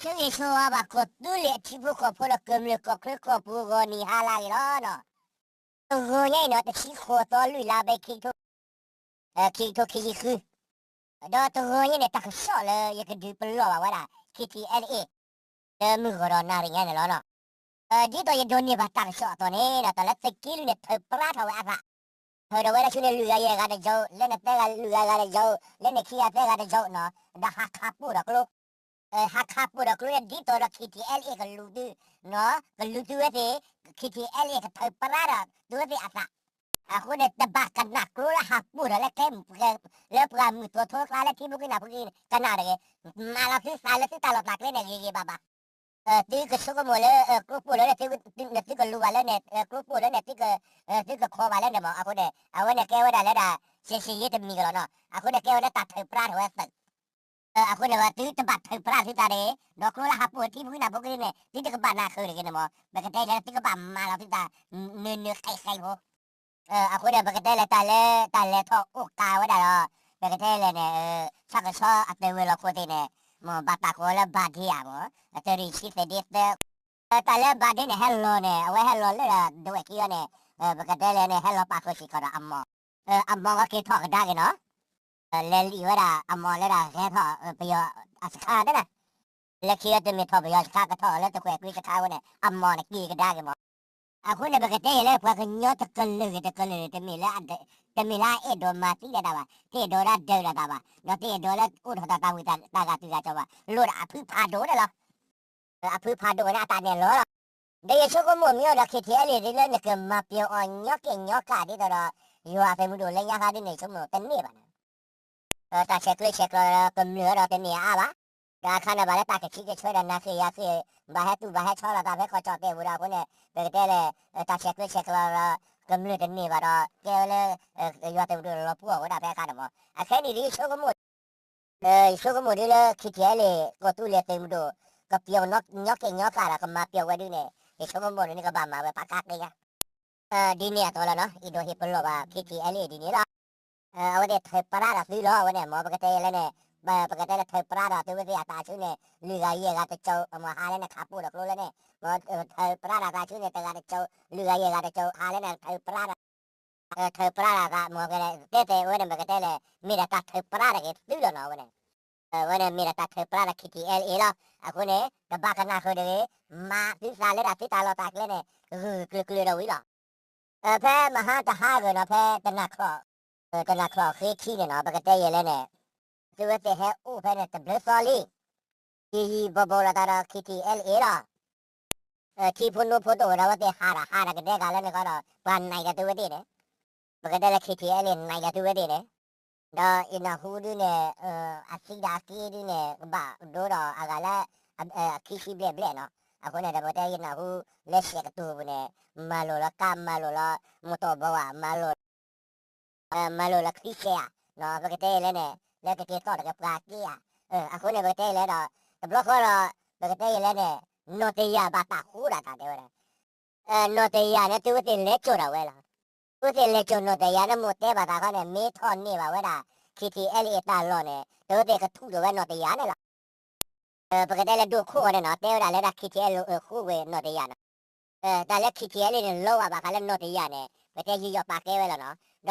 ဆၢဂ့ၤဆၢဝါဘၣ်ကီၢ်သူလ့ၤအထံဖိကီၢ်ဖိဒီးကမျၢၢ်ကီၢ်ချၢကီၢ်ပူၤဂီၤနံၤဟါလၢအဂ့ၤလီၤနီၤ. တဂီၤညါအံၤနီၤ တဆံဃိးသီလွံၢ်လါဘဲ ခံကထိ ခံကထိခံဆံဃု ဒီးတဂီၤညါန့ၣ် တၢ်ကစီၣ်လၢယကဒုးပလီၢ်ဘၣ်ဝဲဒၣ် KTLA လၢမုၢ်ဂီၤဒီးနၣ်ရံၣ်ညါန့ၣ်လီၤနီၤ. ဒ်သိးယဒိးန့ၢ်ဘၣ်တၢ်ကစီၣ်အသိးန့ၣ် တၢ်လၢသုးက့လွံၢ်န့ၣ် ထုးပြါထီၣ်ဝဲအသး ထုးဒီးဝဲဒၣ်ဆူန့ၣ် လွံၢ်ဂၤယဲၢ်ဂၤတကၠိ, လၢန့ၣ်သၢဂၤလွံၢ်ဂၤဂၤတကၠိ, လၢန့ၣ်ခံဂၤသၢဂၤတကၠိနီၤ, ဒီးဟးခးပိၢ်ဒီးကျိ ဟးခးပိၢ်ဒီးကျိန့ၣ် ဒ်သိးဒီး KTLA ကလူၤသု, ကလူၤသုဝဲသ့ၣ်, KTLA ကထုးပြါဒီးသုဝဲသ့ၣ်အသး. အဃိန့ၣ် တဘၣ်ကနၣ်ကျိလၢဟးပိၢ်ဒီးလၢကျဲ, လၢပှၢ်မုၢ်သိးထိကျါလၢထံဖိကီၢ်ဖိကနၣ်တဂ့ၤ, မၤလီၤသုသးလၢသုတၢ်လီၢ်တၢ်ကျဲန့ၣ်ဂ့ၤဂ့ၤဘၣ်ဘၣ်. သုကဆိကမိၣ်လၢ ကျိပိၢ်လၢ သုကလူၤဘၣ်လၢန့ၣ် ကျိပိၢ်လၢန့ၣ် သုကခိးဘၣ်လၢန့ၣ်မး. အဃိန့ၣ် အဝဲန့ၣ်ကဲဝဲဒၣ်လၢဒၣ် ရှဲရှဲယ့တမံၤကလီၤနီၤ. အဃိန့ၣ်ကဲဝဲလၢတၢ်ထုးပြါထီၣ်ဝဲသုး အဃိန့ၣ် သုတဘၣ်ထုးပြါသုသးတဂ့ၤ, ဒီးကျိလၢဟးပိၢ်ထံဖိကီၢ်ဖိကနၣ်န့ၣ် သုတကဘၣ်နၢ်ဃုာ်တဂ့ၤန့ၣ်မး. ပကတဲလၢသုကဘၣ်မၤလီၤသုသး နၢၤနၢၤဃဲးဃဲးဖိ အဃိန့ၣ် ပကတဲလၢတၢ်လၢ တၢ်လဲၤထီၣ်အိၣ်ကးဝဲဒၣ်ဒီး ပကတဲလဲၣ်န့ၣ် ဆၣ်ကဆီအတၢ်ဝဲၤလီၢ်ခိၣ်သ့ၣ်န့ၣ် မ့ၢ်ဘၣ်တၢ်ကိးလၢဘၣ်ဒ့ဧါမး, တရံးဆံသ့ၣ်ဒ့သၢ တၢ်လၢဘၣ်ဒ့န့ၣ် ဟဲလီၤန့ၣ် အဝဲဟဲလီၤလၢဒဝဲၢ်ခံအီၤန့ၣ် ပကတဲလဲၣ်န့ၣ် ဟဲလီၤပာ်ဃုာ်စ့ၢ်ကီးဒီးအမီၢ်, အမီၢ်ကက့ၤထီၣ်ကဒါက့ၤနီၤ, လဲၤလံာ်ဝဲဒၣ်အမီၢ်လၢဒၣ်ဂဲၤထီၣ်ပယီၤအစခါဒၣ်နၤ, လၢခံအီၤတမ့ၢ်ထီၣ်ပယီၤစခါ ကထီၣ်အီၤလၢတကွဲးကွံစခါအဃိန့ၣ် အမီၢ်န့ၣ်က့ၤကဒါက့ၤမီၢ်. အဃိန့ၣ် ပကတဲယဲၢ်လၢပှၤကညီတကလုာ်ဂ့ၤတကလုာ်ဂ့ၤ တမ့ၢ်လၢ တမ့ၢ်လၢအအဲၣ်ဒိးမၤသံဒၣ်တၢ်ဘၣ်, တအဲၣ်ဒိးလၢဒုးဒၣ်တၢ်ဘၣ်, ဒီးတအဲၣ်ဒိးလၢအိၣ်ထီၣ်တၢ်ဝံတၢ်ဂၤတုၤဂၤကီဘၣ်, လိၣ်ဒၣ်အဖုဖးဒိၣ်န့ၣ်လီၤ. အဖုဖးဒိၣ်န့ၣ် အတၢ်နဲၣ်လီၤလီၤ. ဒီးယဆိကမိၣ်မ့ၢ်အိၣ်ဒီး KTLA ဒ်လၢနကမၤပျီၤအီၤညီကဲၣ်ညီကးဒ်သိးဒီး ယွၤအသုးမုၢ်ဒိၣ်လၢညါခါဒ်န့ၣ် ယဆိကမိၣ်တန့ၢ်ဘၣ်န့ၣ် တၢ်ဆဲးကျၢဆဲးကျိးဒီးကမျၢၢ်ဒီးတန့ၢ်အါဘၣ်. ဒီးအခါန့ၣ်ဘၣ်လၢတၢ်ကဆံကဆၢဒီးနၤဃ့ၢ်ယၤဃ့ၢ်, ဘၣ်ဟဲတူၢ်ဘၣ်ဟဲဆီလီၤသးဖဲကီၢ်ကၠီၣ်တဲၣ်ပူၤဒီးအဃိန့ၣ် ပကတဲလဲၣ် တၢ်ဆဲးကျၢဆဲးကျိးဒီးကမျၢၢ်တန့ၢ်ဘၣ်ဒီး ကဲဝဲလၢ ယွၤသုးမုၢ်ဒိၣ်လီၤပှီၢ်ဝဲဒၣ်ဖဲအခါန့ၣ်မး. အခဲအံၤဒ်ယဆိကမိၣ် ယဆိကမိၣ်ဒ်လၢ KTLA ကီၢ်သူလ့ၤသုးမုၢ်ဒိၣ် ကပျီၤညီကဲၣ်ညီကးဒီးကမၤပျီၤဝဲဒ်န့ၣ် ယဆိကမိၣ်န့ၣ် ကဘၣ်မၤဝဲပာ်ခါဃ့ယါ ဒ်န့ၣ်အသိးလီၤနီၤ, အံၤဒိးဟ့ၣ်ပလီၢ်ဘၣ် KTLA ဒ်န့ၣ်လီၤ. အဝဲသ့ၣ်ထုးပြါဒီးသုလီၤ အဝဲန့ၣ်မ့ၢ် ပကတဲယဲၢ်လဲၣ်န့ၣ်, ပကတဲလၢထုးပြါဒီးသုဝဲသ့ၣ်အတၢ်ဆူန့ၣ် လွံၢ်ဂၤယဲၢ်ဂၤတကၠိ, မ့ၢ်ဟးလၢန့ၣ်ခးပိၢ်ဒီးကျိလၢန့ၣ်, မ့ၢ်ထုးပြါဒီးသးဆူန့ၣ် တဂၤတကၠိ, လွံၢ်ဂၤယဲၢ်ဂၤတကၠိ ဟးလၢန့ၣ်ထုးပြါဒီး ထုးပြါဒီးသးမ့ၢ်ကဲလဲၣ် တဲတဲဝဲန့ၣ် ပကတဲလဲၣ် မ့ၢ်ဒၣ်တၢ်ထုးပြါတဂ့ၤသုလီၤနီၤ အဝဲန့ၣ် အဝဲန့ၣ်မ့ၢ်ဒၣ်တၢ်ထုးပြါဒီး KTLA လီၤ. အဃိန့ၣ် တဘၣ်ကနၣ်ဃုာ်တဂ့ၤ, မၤသုသးလၢဒၣ်သုတၢ်လီၢ်တၢ်ကျဲန့ၣ် ဂုာ်ကျၢၤကျၢၤဒီးဝံၤလီၤ. ဖဲမဟါတဟါဂ့ၤနီၤ ဖဲတနၤချီၣ်, တနၤချီၣ်ဃ့ခံန့ၣ်နီၤ ပကတဲယဲၢ်လဲၣ်န့ၣ်, သုဝဲသ့ၣ်ဟဲအိၣ်ဖဲန့ၣ်တဘျုးသီလံ, ယံာ်ယံာ်ဘီၣ်ဘီၣ်လိာ်သးဒီး KTLA လီၤ. ထံဖိနိဖိတအိၣ်ဒီး အဝဲသ့ၣ်ဟးဒီးဟးဒီးကဒဲကလၢန့ၣ်ဃီဒီး ပှၤနံၤဒီးသုဝဲသ့ၣ်န့ၣ်, ပကတဲလၢ KTLA နံၤဒီးသုဝဲသ့ၣ်န့ၣ်, ဒီးယနၢ်ဟူဒုန့ၣ် အသံဒီးအက့ဒုန့ၣ် ကဘၣ်ဒိဒီးအဂၤလၢ အခံဆံဘျဲၣ်ဘျဲၣ်နီၤ. အဃိန့ၣ်ဒီး ပကတဲယနၢ်ဟူလၢစဲးကတိၤပူၤန့ၣ် မၤလိာ်လီၤကါ မၤလိာ်လီၤ မတီၢ်ဘီဝါ မၤလိာ် မၤလိာ်လီၤချံစဲးဧါ, ပကတဲယဲၢ်လဲၣ်န့ၣ် လၢကက့ၤသီၣ်တကပၤက့ဧါ. အဃိန့ၣ် ပကတဲယဲၢ်လဲၣ်ဒီး တဘျီဃီဒီး ပကတဲယဲၢ်လဲၣ်န့ၣ် နီၢ်တယၢ်ဘၣ်တၢ်ဃိဒၣ်တၢ်တဲဝဲဒၣ် နီၢ်တယၢ်န့ၣ် သုဝဲသ့ၣ်လဲၤစိာ်ဒၣ်ဝဲလီၤ. သုဝဲသ့ၣ်လဲၤစိာ်နီၢ်တယၢ်န့ၣ် မိၢ်တဲဘၣ်သးခီန့ၣ် မ့ၢ်ထီၣ်န့ၢ်ဘၣ်ဝဲဒၣ် KTLA အတၢ်လီၢ်န့ၣ် သုဝဲသ့ၣ်ကထူၣ်ဒၣ်ဝဲနီၢ်တယၢ်န့ၣ်လီၤ. ပကတဲလၢဒိၣ်ခိၣ်အီၤန့ၣ်နီၤ တဲဝဲဒၣ်လၢဒၣ် KTLA ဃိဝဲနီၢ်တယၢ်နီၤ. တၢ်လၢ KTLA န့ၣ် လီၤဝဲဘၣ်ဃးလၢနီၢ်တယၢ်န့ၣ် ပတဲယံာ်ယီၣ်ပာ်ကဲဝဲလီၤနီၤ.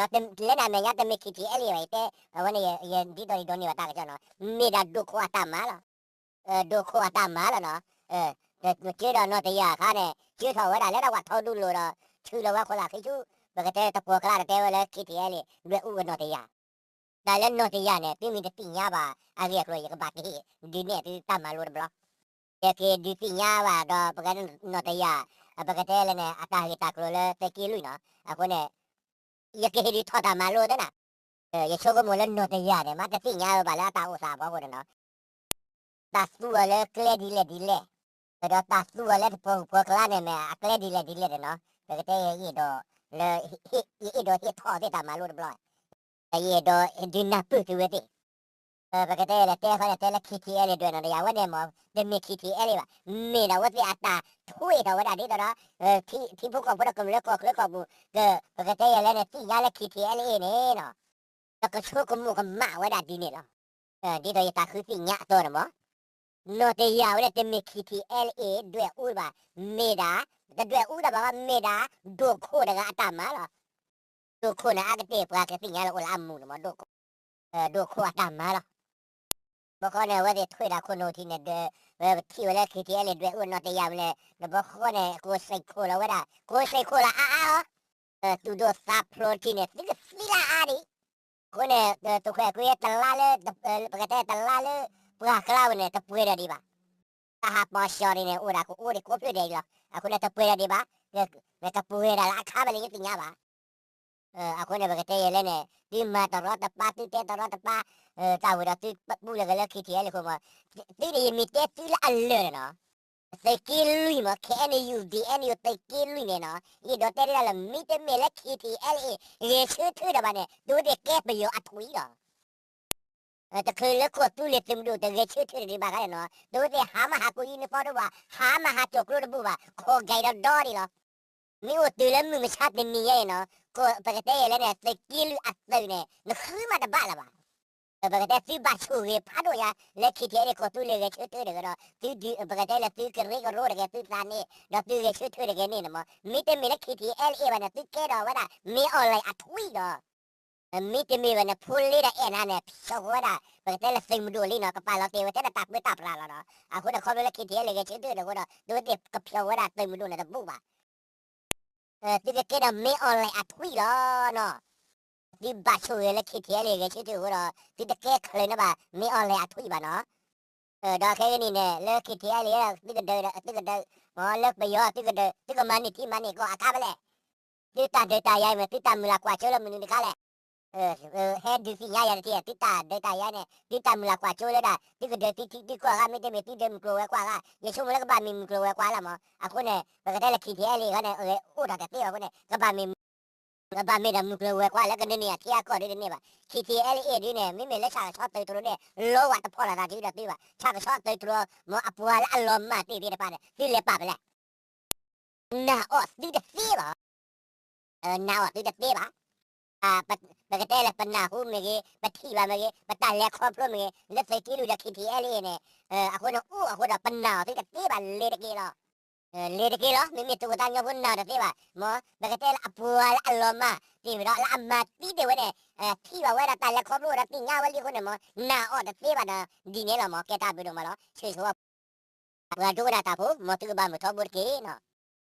ဒီးလၢနမဲာ်ညါတမ့ၢ် KTLA ဘၣ် ယတဲ အဝဲန့ၣ် ယဒ်သိးယဒိးန့ၢ်ဘၣ်တၢ်ကစီၣ်နီၤ မ့ၢ်ဒၣ်ဒိၣ်ခိၣ်အတၢ်မၤလီၤ. ဒိၣ်ခိၣ်အတၢ်မၤလီၤနီၤ. က့ဒီးနီၢ်တယၢ်အခါန့ၣ် က့ထီၣ်ဝဲဒၣ်လၢဒၣ်ဝဲထီဒူလိာ်ဒီး ဆူလီၤဝဲခိၣ်သးခံဆူ ပကတဲတပှီၤကျါဒီးတဲဝဲလၢ KTLA ဒွဲၣ်အူဝဲနီၢ်တယၢ် တၢ်လၢနီၢ်တယၢ်န့ၣ် သုမ့ၢ်တသ့ၣ်ညါဘၣ် အဂ့ၢ်အကျိၤ ယကဘၣ်ကဟ့ၣ်ဒုးနဲၣ်သုတၢ်မၤလိတဘျီ ယက့ၤဒုးသ့ၣ်ညါဘၣ်ဒီး ပကတဲနီၢ်တယၢ် ပကတဲလဲၣ်န့ၣ် အတၢ်ဂ့ၢ်တၢ်ကျိၤလၢသုးက့လွံၢ်နီၤ. အဃိန့ၣ် ယကဟ့ၣ်ဒုးထီၣ်တၢ်မၤလိသ့နီၤ. ယဆိကမိၣ်လၢနီၢ်တယၢ်န့ၣ် မ့ၢ်တသ့ၣ်ညါဝဲဘၣ်လၢအတၢ်အိၣ်သးအဖီခိၣ်န့ၣ်နီၤ တၢ်သူအီၤလၢကျဲဒ်လဲၣ်ဒ်လဲၣ်, ဒီးတၢ်သူအီၤလၢတပှီၤဂုၢ်ပှီၤကျါန့ၣ်မ့ၢ် အကျဲဒ်လဲၣ်ဒ်လဲၣ်န့ၣ်နီၤ. ပကတဲယအဲၣ်ဒိးလၢ ယအဲၣ်ဒိးဟ့ၣ်ထီၣ်သ့ၣ်တၢ်မၤလိတဘျီ, ယအဲၣ်ဒိးဒုးနၢ်ပၢၢ်သုဝဲသ့ၣ် ပကတဲလဲၣ် တဲဃီန့ၣ် တဲလၢ KTLA ဒွဲၣ်နီၢ်တယၢ်ဝဲန့ၣ်မ့ၢ် တမ့ၢ် KTLA ဘၣ်, မ့ၢ်ဒၣ်ဝဲသ့ၣ်အတၢ်ထွဲထီၣ်ဝဲဒၣ်ဒ်သိးဒီး ထံဖိကီၢ်ဖိဒီးကမျၢၢ်ကီၢ်ချၢကီၢ်ပူၤ ပကတဲယဲၢ်လဲၣ်န့ၣ် သ့ၣ်ညါလၢ KTLA န့ၣ်နီၤ, ဒီးကဆိကမိၣ်ကမၣ်ဝဲဒၣ်ဒ်န့ၣ်လီၤ. ဒ်သိးယတၢ်ဃုသ့ၣ်ညါအသိးန့ၣ်မ့ၢ် နီၢ်တယၢ်ဝဲန့ၣ် တမ့ၢ် KTLA ဒွဲၣ်အူဘၣ်, မ့ၢ်ဒၣ်, တဒွဲၣ်အူဒၣ်ဘၣ်ဘၣ်, မ့ၢ်ဒၣ် ဒိၣ်ခိၣ်တဂၤအတၢ်မၤလီၤ. ဒိၣ်ခိၣ်န့ၣ် အါကတၢၢ်ပှၤကသ့ၣ်ညါလၢအိၣ်လၢအမူးန့ၣ်မ့ၢ် ဒိၣ်ခိၣ်, ဒိၣ်ခိၣ်အတၢ်မၤလီၤ. ဘီဃီန့ၣ် အဝဲသ့ၣ်ထွဲဒၣ်ခိၣ်နူာ်ထံးန့ၣ်ဒီး ဝဲထံၣ်ဝဲလၢ KTLA ဒွဲၣ်အူနီၢ်တယၢ်ဝဲန့ၣ် နဘီဃီန့ၣ် ကိးစ့ၢ်ခိၣ်လီၤဝဲဒၣ်, ကိးစ့ၢ်ခိၣ်လီၤအါအါလီၤ. သူၣ်ဒိၣ်သးဖျိးထံးန့ၣ် သုကသံလၢအါဒံး. အဃိန့ၣ် သုးခိၣ်အဲၤကွံတလါလၢ, ပကတဲတလါလၢ ပှၢ်ကျါဝဲန့ၣ် တပှဲၤဒီးဒံးဘၣ်. တၢ်ဟးပီၤစီၤဒ်န့ၣ် အိၣ်ဒၣ်ကအိၣ်ဒံးကိးဖျၢၣ်ဒဲးအံၤလီၤ. အဃိန့ၣ် တပှဲၤဒီးဒံးဘၣ်, နတပှဲၤဒၣ်လၢအခါဘၣ်လၢယသ့ၣ်ညါဘၣ်. အဃိန့ၣ် ပကတဲယဲၢ်လဲၣ်န့ၣ် သုမၤတရီတပါ သုတဲတရီတပါ, တၢ်ဝဲဒီးသုပူၤလၢကလၢ KTLA အဃိမး, သုန့ၣ်ယမ့ၢ်တဲသုလၢအလၢာ်န့ၣ်နီၤ, သုးက့လွံၢ်မး KNU DNU သုးက့လွံၢ်န့ၣ်နီၤ, ယဒိးတဲဒၣ်လၢ မ့တမ့ၢ်လၢ KTLA ဂဲၤဆၢထၢၣ်ဒီးဘၣ်န့ၣ် သုဝဲသ့ၣ်ကဲပယီၤအထွံၣ်လီၤ. တချုးလၢခိၣ်သူလ့ၤသုးမုၢ်ဒိၣ်တဂဲၤဆၢထၢၣ်ဒံးဘၣ်ခါန့ၣ်နီၤ, သုဝဲသ့ၣ်ဟါမၢ်ဟးကိးယူနံၣ်ဖီတဘၣ်, ဟါမၢ်ဟးကၠီၤကျိတဘၣ်ဘၣ်, ခိးကဲဒီးဒီဒံးလီၤ. မ့ၢ်အိၣ်တုၤလၢမုၢ်မဆါတနံၤညါအံၤနီၤ, ပကတဲယဲၢ်လဲၣ်န့ၣ် သုးက့လွံၢ်အသုးန့ၣ် နဃုမးတဘၣ်လၢၤဘၣ်. ပကတဲသုဘၣ်ဆိၣ်ဂ့ၤဖးဒိၣ်ညါလၢ KTLA ခိၣ်သူလ့ၤဂဲၤဆၢထၢၣ်တဂ့ၤဒီး သုဒုး, ပကတဲလၢသုကရၢကရိတဂ့ၤ သုသးန့ၣ် ဒီးသုဂဲၤဆၢထၢၣ်တဂ့ၤန့ၣ်မး, မ့တမ့ၢ်လၢ KTLA ဘၣ်န့ၣ် သုကဲဒီးဝဲဒၣ် မ့ၢ်အီၣ်လဲၣ်အထွံၣ်လီၤ. မ့တမ့ၢ်ဘၣ်န့ၣ် ဖိလ့ဒီးအဲၣ်နၤန့ၣ် ဖျိးဝဲဒၣ် ပကတဲလၢသုးမုၢ်ဒိၣ်လံနီၤ, ကပာ်လီၤတ့ၢ်ဝဲထဲတၢ်ပၢတၢ်ပြးလီၤနီၤ. အဃိန့ၣ် ခီဖျိလၢ KTLA ဂဲၤဆၢထၢၣ်တဂ့ၤဒီး သုဝဲသ့ၣ်ကဖျိးဝဲဒၣ်သုးမုၢ်ဒိၣ်န့ၣ်တဘူၣ်ဘၣ်. သုကကဲဒီး မ့ၢ်အီၣ်လဲၣ်အထွံၣ်လီၤနီၤ. သုဘၣ်ဆိၣ်ဂ့ၤလၢ KTLA ဂဲၤဆၢထၢၣ်အဃိဒီး သုတကဲချုးန့ၢ်ဘၣ် မ့ၢ်အီၣ်လဲၣ်အထွံၣ်ဘၣ်နီၤ. ဒီးခဲကနံၣ်န့ၣ် လၢ KTLA သုကဒုး, သုကဒုး, မ်လၢပယီၤသုကဒုး, သုကမၤန့ၢ်ထံမၤန့ၢ်ကီၢ်အခါဖဲလဲၣ်. သုတၢ်ဒုးတၢ်ယၤအံၤမ့ၢ် သုတၢ်မုၢ်လၢ်ကွၢ်စိလၢမနုၤတခါလဲၣ်. ဟဲဒုးသ့ၣ်ညါယၤတထံၣ်, သုတၢ်ဒုးတၢ်ယၤန့ၣ် သုတၢ်မုၢ်လၢ်ကွၢ်စိလၢဒၣ် သုကဒုးသုထံသုကီၢ်အဂၤ မ့တမ့ၢ်သုဒုးမုၢ်ကျိၤဝဲၤကွာ်အဂၤ, ယဆိကမိၣ်လၢကဘၣ်မ့ၢ်မုၢ်ကျိၤဝဲၤကွာ်လီၤမး. အဃိန့ၣ် ပကတဲလၢ KTLA အဂီၢ်န့ၣ် အိၣ်ထီၣ်တသ့ဘၣ်အဃိန့ၣ် ကဘၣ်မ့ၢ် ကဘၣ်မ့ၢ်ဒီးမုၢ်ကျိၤဝဲၤကွာ်လၢကဒုးန့ၢ်အထံအကီၢ်ဒ်န့ၣ်ဘၣ်. KTLA ဒ်န့ၣ် မ့မ့ၢ်လၢဆၣ်ကဆီသုးတြိၤန့ၣ် လီဝဲတဖီၣ်လီၤသးတုၤဒီးသုဘၣ်. ဆၣ်ကဆီသုးတြိၤ မ်အပှၤလၢအလီၤမၢ်သ့ၣ်သ့ၣ်တဖၣ်န့ၣ် သုလဲၤပာ်ဖဲလဲၣ်. နာ်အီၤသုတသ့ဘၣ်. နာ်အီၤသုတသ့ဘၣ်. ပကတဲလၢပနၢ်ဟူမ့ၢ်ဂ့ၤ, ပထံၣ်ဘၣ်မ့ၢ်ဂ့ၤ, ပတၢ်လဲၤခီဖျိမ့ၢ်ဂ့ၤ, လၢသုးက့လွံၢ်ဒီး KTLA န့ၣ်, အဃိန့ၣ်အိၣ်အဃိဒီး ပနာ်အီၤသုတသ့ဘၣ် လဲၤတက့ၢ်လီၤ. လဲၤတက့ၢ်လီၤ. မ့မ့ၢ်သုးခိၣ်သးညီဖိနာ်တသ့ဘၣ်, မ်ပကတဲလၢအပှၤလၢအလီၤမၢ်သ့ၣ်ဒီး လၢအမၤသံတ့ၢ်ဝဲန့ၣ်, ထံၣ်ဘၣ်ဝဲဒၣ်တၢ်လဲၤခီဖျိဒီးသ့ၣ်ညါဝဲလံအဃိန့ၣ် မ်နာ်အီၤတသ့ဘၣ်ဒီး ဒ်န့ၣ်လီၤ. မ်ကဲတၢ်ဘျုးဒိၣ်မးလီၤ. ဆၢဂ့ၤဆၢဝါ ပှၤဒိကနၣ်တၢ်ဖိ မ်သုကဘၣ်မုာ်ထီဘိတက့ၢ်နီၤ.